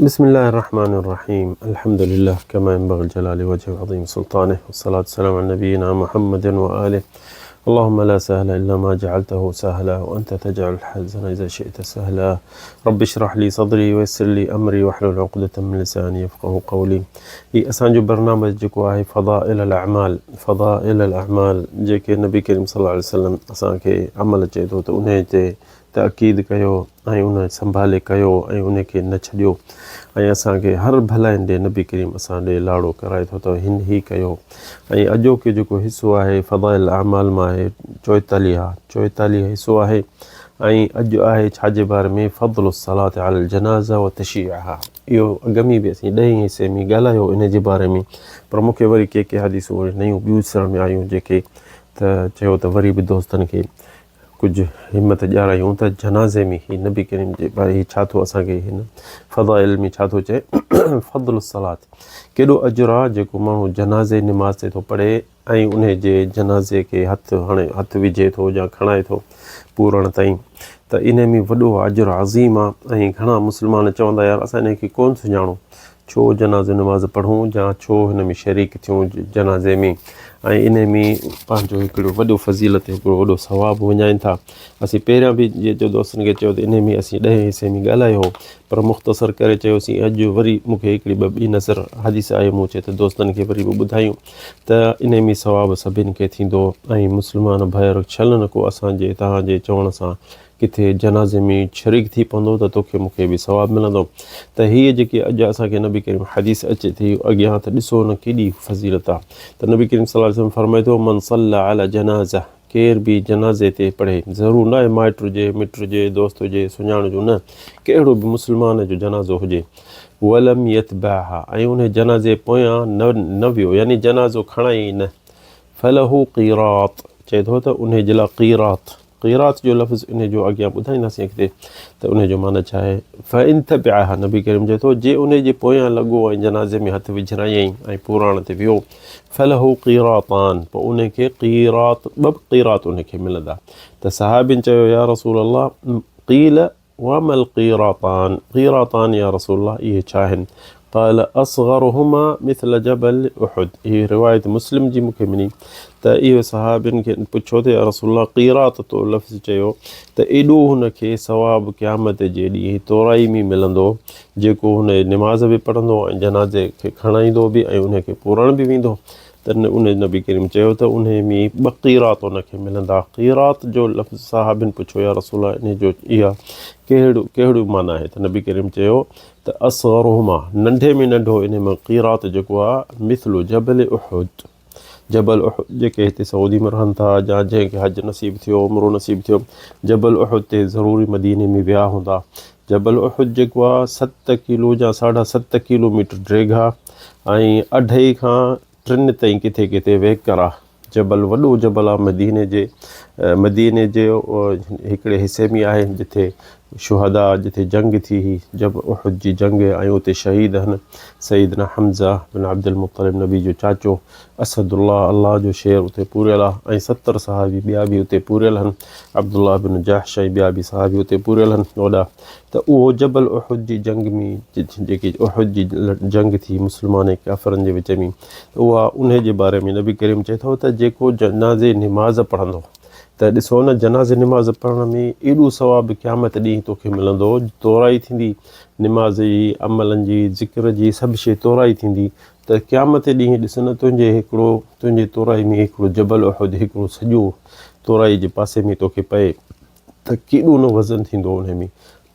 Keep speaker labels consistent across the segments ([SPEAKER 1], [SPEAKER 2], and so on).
[SPEAKER 1] بسم الله الرحمن الرحيم الحمد لله كما ينبغي لجلال وجهه وعظيم سلطانه والصلاة والسلام على نبينا محمد وآله اللهم لا سهل إلا ما جعلته سهلا وأنت تجعل الحزن إذا شئت سهلا رب اشرح لي صدري ويسر لي أمري واحلل عقدة من لساني يفقه قولي هي اسان جو برنامج جيڪو آهي فضائل الاعمال فضائل الاعمال جيڪي نبي ڪريم صلي الله عليه وسلم اسان کي عمل چئي ٿو ته انهي تي تاڪيد ڪيو ۽ ان سنڀالي ڪيو ۽ ان کي نه ڇڏيو ۽ اسان کي هر ڀلائين ڏي نبي ڪريم اسان ڏي لاڙو ڪرائي ٿو ته هن هي ڪيو ۽ اڄوڪي جيڪو حصو آهي فضائل الاعمال مان آهي چوئيتاليهه چوئيتاليهه حصو آهي ۽ اڄ آهي ڇا جي باري ۾ فضل الصلاة علي الجنازه وتشيعها اهو اڳ ۾ به اسين ڏهين حصي ۾ ڳالهايو ان جي باري ۾ پر مون کي وري ڪي ڪي حديثون وري نيون ٻيون ڏسڻ ۾ آيون جيڪي ته چيو ته وري به دوستن کي ڪجهه همت ڏيارايون ته جنازي ۾ هي نبي ڪريم جي باري هي ڇا ٿو اسان کي هن فضائل ۾ ڇا ٿو چئي فضل الصلاة ڪيڏو اجر آ جيڪو ماڻهو جنازي نماز تي ٿو پڙهي ۽ انهي جي جنازي کي هٿ هڻي هٿ وجهي ٿو يا کڻائي ٿو پورڻ تائين ته انهي ۾ وڏو اجر عظيم آ ۽ گهڻا مسلمان چوندا يار اسان انهي کي ڪون سڃاڻو ڇو جنازو نماز پڙهون يا ڇو هن ۾ شريڪ ٿيون جنازي ۾ ۽ انهي ۾ پنهنجو هڪڙو وڏو فضيلت هڪڙو وڏو ثواب وڃائين ٿا. اسين پهريان به جيئن جو دوستن کي چيو ته انهي ۾ اسين ڏهين حصي ۾ ڳالهايو هو پر مختصر ڪري چيوسين اڄ وري مون کي هڪڙي ٻه ٻي نظر حديث آئي مون چيو ته دوستن کي وري به ٻڌايون ته انهي ۾ ثواب سڀن کي ٿيندو ۽ مسلمان ڀائر ڇل نه ڪو اسان جي توهان جي چوڻ سان ڪٿي جنازي ۾ شريڪ ٿي پوندو ته توکي مون کي به ثواب ملندو ته هيء جيڪي اڄ اسان کي نبي ڪريم حديث اچي ٿي اڳيان ته ڏسو نه ڪيڏي فضيلت آ ته نبي ڪريم صلي الله عليه وسلم فرمائي ٿو من صلي علي جنازه ڪير به جنازي تي پڙهي ضرور نه آهي مائٽ هجي مٽ هجي دوست هجي سڃاڻ جو نه ڪهڙو به مسلمان جو جنازو هجي ولم يتبعها ۽ ان جنازي پويان نه نه ويو يعني جنازو کڻائي نه فله قيراط چئي ٿو ته ان جي لاء قيراط قيراط جو لفظ انهي جو اڳيان ٻڌائينداسين اڳتي ته انهي جو معنيٰ ڇا آهي. فان تبعها نبي ڪريم چئي ٿو جي انهي جي پويان لڳو ۽ جنازي ۾ هٿ وجهرايائين ۽ پوراڻ تي ويو فله قيراطان پوء انهي کي قيراط ٻه قيراط انهي کي ملندا ته صحابين چيو يا رسول الله قيل وما القيراطان، قيراطان يا رسول الله اهي ڇا آهن؟ قال اصغرهما مثل جبل احد هي روايت مسلم جي مونکي ملي ته اهو صحابين کي پڇيو ته يا رسول الله قيراط تو لفظ چيو ته ايڏو هن کي ثواب قيامت جي ڏينهن تورائي ۾ ملندو جيڪو هن نماز به پڙهندو ۽ جنازي کي کڻائيندو به ۽ ان کي پورڻ به ويندو ته ان نبي ڪريم چيو ته انهي ۾ ٻه قيراط ان کي ملندا. قيراط جو لفظ صحابين پڇيو يا رسول الله انهي جو اها ڪهڙو ڪهڙو معنيٰ آهي ته نبي ڪريم چيو ته اصغرهما ننڍي ۾ ننڍو انهي مان قيراط جيڪو آهي مثل جبل احد جبل احد جيڪي هتي سعودي ۾ رهن ٿا يا جنهن کي حج نصيب ٿيو عمرو نصيب ٿيو جبل احد تي ضروري مديني ۾ ويا هوندا جبل احد جيڪو آهي ست ڪيلو يا ساڍا ست ڪيلو ميٽر ڊيگهه آهي ۽ اڍائي کان ٽن تائين ڪٿي ڪٿي ويڪر آهي. جبل وڏو جبل آهي مديني جي مديني جي هڪڙي حصي ۾ آهي جتي شهدا جتي جنگ ٿي هئي جب احد جي جنگ ۽ اتي شهيد هن سيدنا حمزه بن عبدالمطلب نبي جو چاچو اسد الله الله جو شير اتي پوريل آهي ۽ ستر صحابي ٻيا به اتي پوريل هن عبدالله بن جحش ۽ ٻيا به صحابي اتي پوريل هن وڏا ته اهو جبل احد جي جنگ ۾ جيڪي احد جي جنگ ٿي مسلمان ۽ ڪافرن جي وچ ۾ ته اها انهي جي باري ۾ نبي ڪريم چئي ٿو ته جيڪو جنازي نماز پڙهندو ته ڏسو نه جنازي نماز پڙهڻ ۾ ايڏو ثواب قيامت ڏينهن توکي ملندو تورائي ٿيندي نماز جي عملن جي ذڪر جي سڀ شي تورائي ٿيندي ته قيامت ڏينهن ڏس نه تنهنجي هڪڙو تنهنجي تورائي ۾ هڪڙو جبل احد هڪڙو سڄو تورائي جي پاسي ۾ توکي پئي ته ڪيڏو نه وزن ٿيندو انهي ۾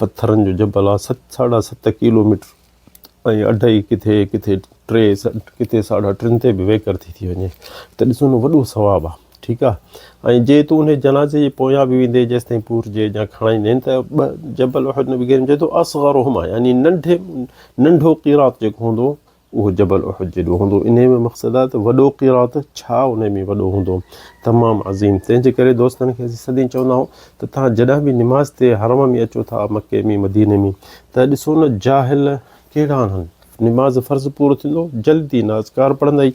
[SPEAKER 1] پٿرن جو جبل آ ست ساڍا ست ڪيلو ميٽر ۽ اڍائي ڪٿي ڪٿي ٽي ڪٿي ساڍا ٽن تي به ويڪر ٿي ٿي وڃي ته ڏسو نه وڏو ثواب آ ٺيڪ آ ۽ جي تون انهي جنازي جي پويان به ويندي جيستائين پورجي يا کڻائيندين ته ٻه جبل احد نبي ڪريم چئي ٿو اصغرهما يعني ننڍي ننڍو قيراط جيڪو هوندو اهو جبل احد جيڏو هوندو. انهيء ۾ مقصد آهي ته وڏو قيراط ڇا انهيء ۾ وڏو هوندو، تمام عظيم. تنهن جي ڪري دوستن کي اسين سدائين چوندا آهيون ته توهان جڏهن به نماز تي حرم ۾ اچو ٿا، مڪي ۾ مديني ۾، ته ڏسو نه جاهل ڪهڙا آهن. نماز فرض پورو ٿيندو، جلدي نه اذڪار پڙهندا ئي،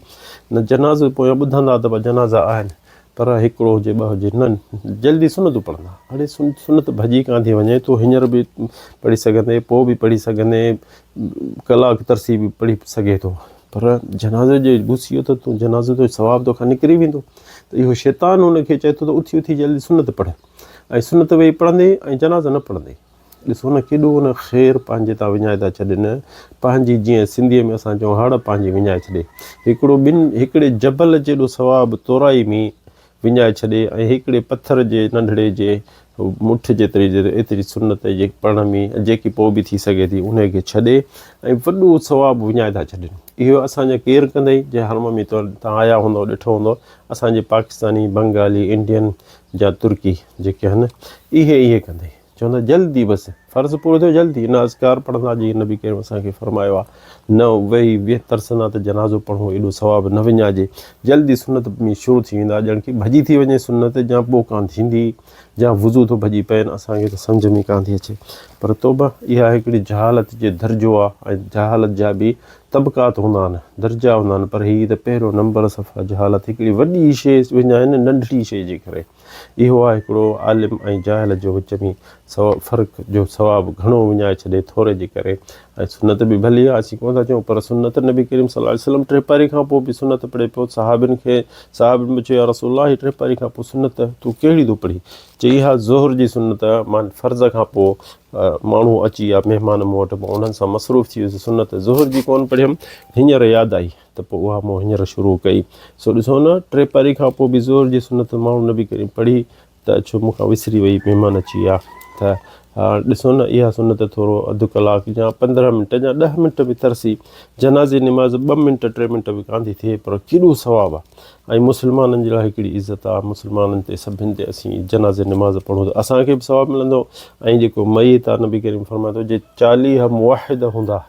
[SPEAKER 1] نه جنازو پويان ٻڌندا ته جنازا آهن. پر هڪڙو هجي ٻه هجي نه جلدي سنتون پڙهندا. اڙي سنت ڀڄي ڪانه ٿي وڃي تون هينئر به پڙهي سگهندين پوء به پڙهي سگهندين ڪلاڪ ترسي به پڙهي سگهي ٿو پر جنازي جي گهسي ويو ته تون جنازي جو ثواب توکان نڪري ويندو ته اهو شيطان هن کي چئي ٿو ته اٿي اٿي جلدي سنت پڙهه ۽ سنت ويهي پڙهندي ۽ جنازو نه پڙهندي. ڏسو نه ڪيڏو نه خير پنهنجي تان وڃائي ٿا ڇڏين. پنهنجي جيئن سنڌيء ۾ اسان چئون هڙ پنهنجي وڃائي ڇڏي. هڪڙو ٻن هڪڙي جبل جيڏو ثواب تورائي ۾ وڃائي ڇڏي ۽ هڪڙي پٿر جي ننڍڙي جي مٺ جيتري ايتري سنت جي پڙهڻ ۾ جيڪي پوء به ٿي سگهي ٿي انهي کي ڇڏي ۽ وڏو ثواب وڃائي ٿا ڇڏين. اهو اسان جا ڪير ڪندئي جي حرم ۾ توهان آيا هوندؤ ڏٺو هوندو اسان جي پاڪستاني، بنگالي، انڊين جا ترڪي جيڪي آهن اهي اهي ڪندئي. چوندا جلدي بس فرض پورو ٿيو جلدي نه اذڪار پڙهندا جيئن نبي ڪريم اسان کي فرمايو آهي نه ويهي ويهه ترسندا ته جنازو پڙهون ايڏو ثواب نه وڃائجي جلدي سنت ۾ شروع ٿي ويندا ڄڻ ڪي ڀڄي ٿي وڃي سنت يا پوء ڪانه ٿيندي يا وضو ٿو ڀڄي پين اسان کي ته سمجهه ۾ ڪانه ٿي اچي پر توبه اها هڪڙي جهالت جي درجو آهي ۽ جهالت جا به طبقات هوندا آهن درجا هوندا آهن پر هي ته پهريون نمبر صفا جهالت هڪڙي وڏي شيء وڃائن ننڍڙي شيء جي ڪري اهو آهي هڪڙو عالم ۽ جاهل جو وچ ۾ فرق جو ثواب گهڻو وڃائي ڇڏي ٿوري جي ڪري ۽ سنت به ڀلي آهي اسين ڪونه ٿا چئون پر سنت نبي ڪريم صلي الله عليه وسلم ٽيپاري کان پوء به سنت پڙهي پيو صحابين کي صحابين پڇيو يا رسول الله هي ٽيپاري کان پوء سنت تون ڪهڙي ٿو پڙهين چئي ها ظهر جي سنت مان فرض کان پوء ماڻهو اچي ويا مهمان مون وٽ مان انهن سان مصروف ٿي ويس سنت ظهر جي ڪونه پڙهيم هينئر ياد آئي ته پوء اها مون هينئر شروع ڪئي. سو ڏسو نه، ٽي پاري کان پوء به ظهر جي سنت ماڻهو نبي ڪريم پڙهي ته اڇو مون کان وسري وئي، مهمان اچي ويا ته هاڻ ڏسو نه اها سنت ٿورو اڌ ڪلاڪ يا 15 منٽ يا ڏهه منٽ به ترسي جنازي نماز ٻه منٽ ٽي منٽ به ڪانه ٿي ٿئي پر ڪيڏو ثواب آهي ۽ مسلمانن جي لاء هڪڙي عزت آهي مسلمانن تي سڀن تي اسين جنازي نماز پڙهون ته اسان کي به ثواب ملندو ۽ جيڪو ميت آهي نبي ڪريم فرمائي ٿو جي 40 موحد هوندا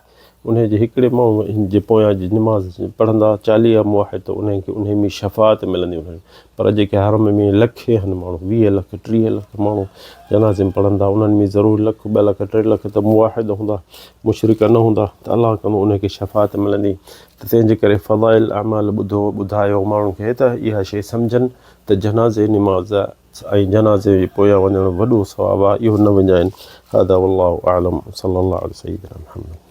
[SPEAKER 1] انهيء جي هڪڙي ماڻهوء جي پويان جي نماز پڙهندا 40 موحد ته انهن کي انهيء ۾ شفاعت ملندي انهن پر جيڪي حرم ۾ لکين هن ماڻهو 20 لک 30 لک ماڻهو جنازي ۾ پڙهندا انهن ۾ ضرور لک ٻه لک ٽي لک ته موحد هوندا مشرڪ نه هوندا ته الله ڪندو انهن کي شفاعت ملندي ته تنهن جي ڪري فضائل اعمال ٻڌو ٻڌايو ماڻهن کي ته اها شيء سمجهن ته جنازي نماز ۽ جنازي جي پويان وڃڻ وڏو ثواب آهي اهو نه وڃائين هذا والله اعلم صلي الله علي سيدنا محمد.